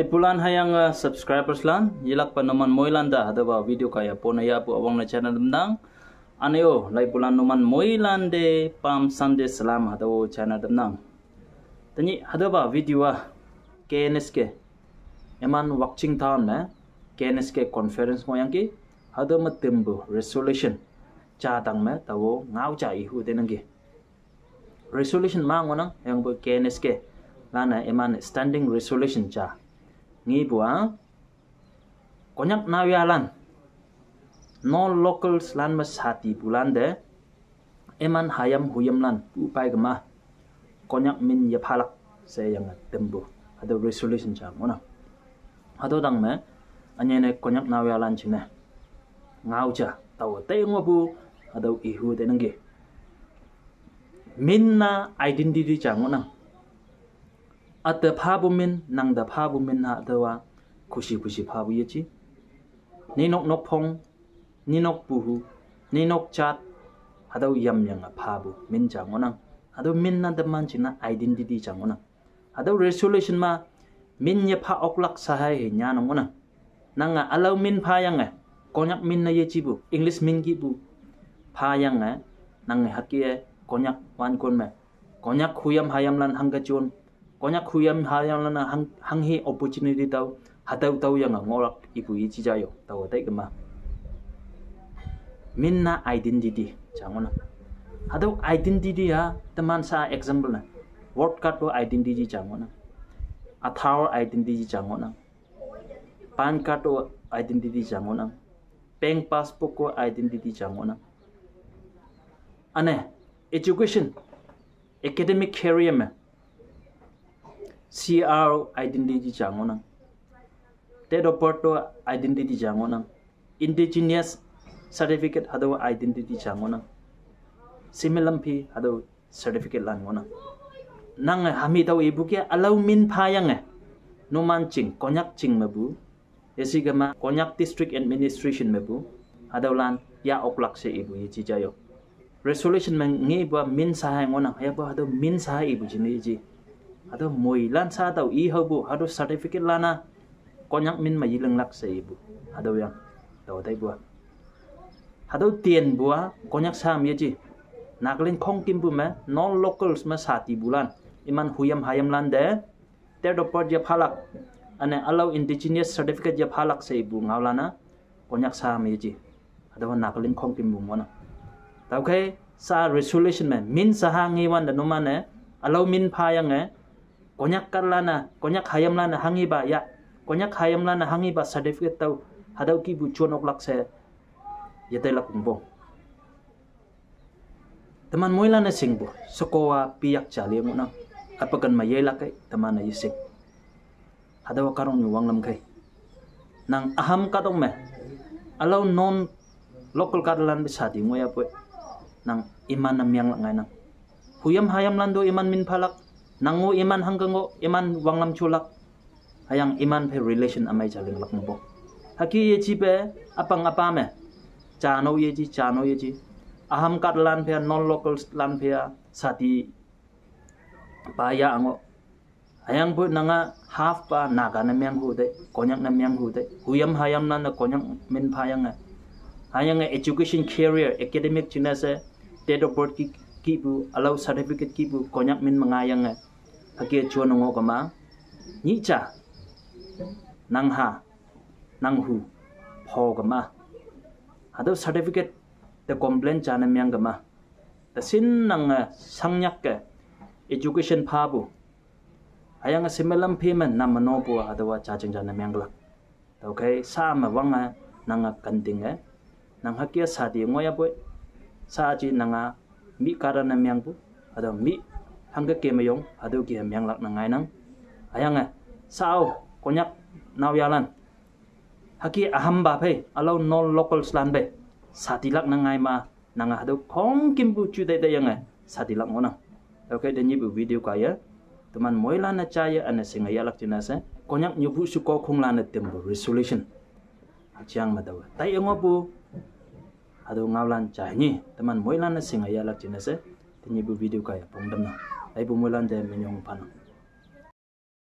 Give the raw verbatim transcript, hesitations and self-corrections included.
Ipulan hayang uh, subscribers lan, yilak pa numan moilan da hadaba video kaya pona ya pu awang na channel demdang. Aneo, laipulan numan moilan de Palm Sunday salam hadao channel demdang. Tani hadaba video ah K N S K, eman Wakching Town me K N S K conference mo yang ki, hadama tembu resolution cha dang me tawo ngau cha ihu de nangki. Resolution ma ngonang yang bu K N S K lana eman standing resolution cha. Ngi bua Konyak naoyalan, non locals lan ma sati bulan de, eman hayam huyam lan pu pai gema, Konyak min yaphalak se yang tembu. Hadao resolution cha ngonang. Hadao dang me, anyene Konyak naoyalan chine ngau cha tawo te ngobu, hadao ihu de nangki. Min na identity cha ngonang. Ate phabu min, nang da phabu min ha dawa, khushi khushi phabu yechi. Ninok nokphong, ninok puhu, ninok chat, hadao yam yang a phabu min cha ngonang. Hadao min na daman china identity cha ngonang. Hadao resolution ma, min ya pha oklak sahai he nya ngonang. Nang a alau min pha yang e, Konyak min na yechi bu, English min ki bu pha yang e, nang e haki e, Konyak wan kon me. Konyak huyam hayam lan hang kachon. Konyak huyam hayam lan hang, hang hi opportunity tau. Hatau tau yang ngolak ipu ichi jayo. Tau tai kema. Min na identity. Cha ngonang. Hadao identity ha, teman sa example na. Word card to identity cha ngonang. Aadhaar identity cha ngonang. Pan card to identity cha ngonang. Bank passbook ko identity cha ngonang. Ane, education, academic career me, C R identity cha ngonang. Date of birth to identity cha ngonang. Indigenous certificate hadao identity cha ngonang. Similampi hadao certificate lan ngonang. Nang e hami tau ibu ke alau min pha yang e. Numan ching, Konyak ching me bu. Yesi gema Konyak District Administration me bu. Hadao lan ya oklak se ibu yechi jayo. Resolution me ngi bu min sahai ngonang. Ya bu hadao min sahai ibu chini yechi. Hadao moilan sa tau i hau bu. Hadao certificate lana. Konyak min ma yilenglak se ibu. Hadao yang. Tau tai bu. Hadao tien bua, Konyak sam yechi. Naklin khongkim bu me, non locals me sati bulan. Iman huyam hayam lan de, date of birth ya phalak. Ane alau indigenous certificate ya phalak se ibu ngau lana, Konyak sam yechi. Hadao naklin khongkim bu mona. Tau kai sa resolution me, min saha ngi wan da numane, alau min pha yang e, Konyak kat lana, Konyak hayam lana hangi ba ya. Konyak hayam lana hangi ba certificate tau, hadao ki bu chon oklak se, ya tai lak bo. Teman moilan na sing bu, sekowa piyak chali ngunang. Apakan ma yelak kai, teman na yesing. Hadao karong nyu wanglam kai. Nang aham katong me. Alau non local kadalan bisa di ngoya pue. Nang iman na miang lak ngai nang. Huyam hayam lan do iman min phalak. Nang ngo iman hangga ngo iman wanglam chulak. Hayang iman phe relation amai chaling lak mbo. Haki yechi pe apang apa me. Chano yechi, chano yechi. Aham kadalan phe non local lan phe sati paya ango. Hayang bu nanga half pa Naga na miang hu de, Konyak na miang hu de. Huyam hayam na na Konyak min pha yang e. Hayang e education career, academic china se, date of birth ki, ki bu, alau certificate ki bu, Konyak min manga yang e. Hake chuan ngo kama. Nyi cha. Nang ha. Nang hu. Pho kama. Hadao certificate de complain cha na miang kama. Ta sin nang e sangnyak ke education pha bu. Hayang e similampi me nam mano bu hadawa cha ching cha na miang la. Tau kai sa ma wang e nang a kan ting e. Nang hakia sa di ngoya bu. Sa chi nang a mi kara na miang bu. Hadaw mi hangga ke mayong, hadaw ki miang lak na ngai nang. Hayang e, sao, Konyak naoyalan. Haki aham ba phei, alau non locals lan be. Sati lak na ngai ma, nang a hadaw khongkim bu chu dai dai yang e, sati lak ngonang. Okay, de nyi bu video kaya. Teman moilan na chaya, ana singa ya lak china se. Konyak nyu bu su ko khong lan na tem bu resolution. Chiang ma daw. Tai ngo bu, hadaw ngaolan cha nyi. Teman moilan na singa ya lak china se. Te nyi bu video kaya pong dam na. Tai bu moilan de minyong panang.